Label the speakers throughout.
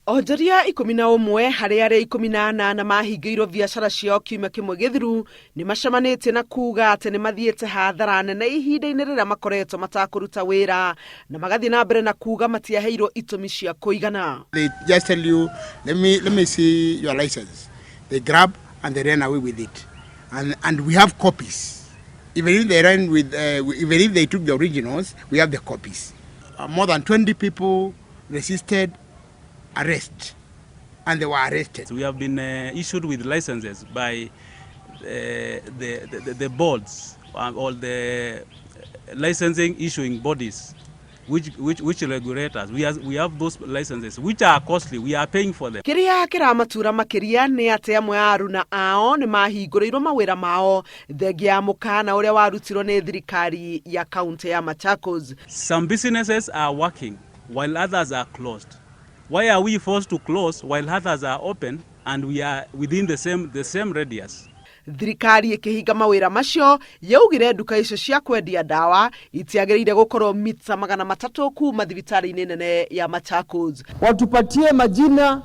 Speaker 1: Onjoria 11 harĩ arĩa 18 mahingĩirwo biacara ciao kiumia kĩmwe gĩthiru nĩ macemanĩtie na kuga atĩ nĩ mathiĩte hathara nene ihinda-inĩ rĩrĩa makoretwo matakũruta wĩra na magathiĩ na mbere na kuga matiaheirwo itũmi cia kũigana.
Speaker 2: They just tell you, let me see your license. They grab and they run away with it. And we have copies. Even if they took the originals, we have the copies. More than 20 people resisted arrest and they were arrested.
Speaker 3: We have been issued with licenses by the boards or the licensing issuing bodies which regulate us. We have those licenses which are costly. We are paying for them.
Speaker 1: Kĩrĩa kĩramatura makĩria nĩ atĩ amwe a aruna ao nĩ mahingũrĩirwo mawĩra mao thengia ya mũkana ũrĩa warutirwo nĩ thirikari ya kaunti ya Machakos.
Speaker 3: Some businesses are working while others are closed. Why are we forced to close while others are open and we are within the same radius?
Speaker 1: Thirikari ĩkĩhinga mawĩra macio yaugire nduka icio cia kwendia ndawa itiagĩrĩire gũkorwo mita 300 kuma thibitarĩ-inĩ nene ya Machakos.
Speaker 4: Watupatie majina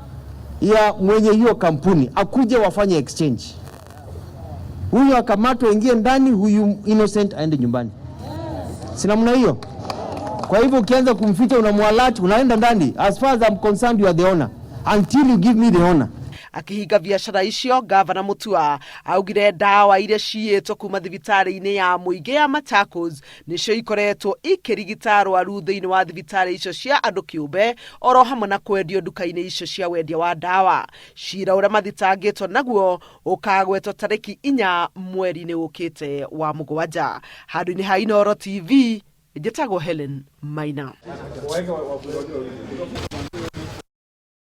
Speaker 4: ya mwenye hiyo kampuni akuje wafanye exchange. Huyu akamatwe aingie ndani, huyu innocent aende nyumbani. Si namna hiyo? Kwa hivyo ukianza kumficha unamualert, unaenda ndani. As far as I'm concerned, you are the owner until you give me the owner.
Speaker 1: Akĩhinga biacara icio, gavana Mutua augire ndawa iria ciyĩtwo kuma thibitarĩ-inĩ ya mũingĩ ya Machakos nĩcio ikoretwo ikĩrigita arwaru thĩinĩ wa thibitarĩ icio cia andũ kĩũmbe oro hamwe na kwendio nduka-inĩ icio cia wendia wa ndawa. Cira ũrĩa mathitangĩtwo naguo ũkagwetwo tarĩki 4 mweri-inĩ ũkĩte wa mũgwanja. Handũ-inĩ ha Inooro TV, njĩtagwo Helen Maina.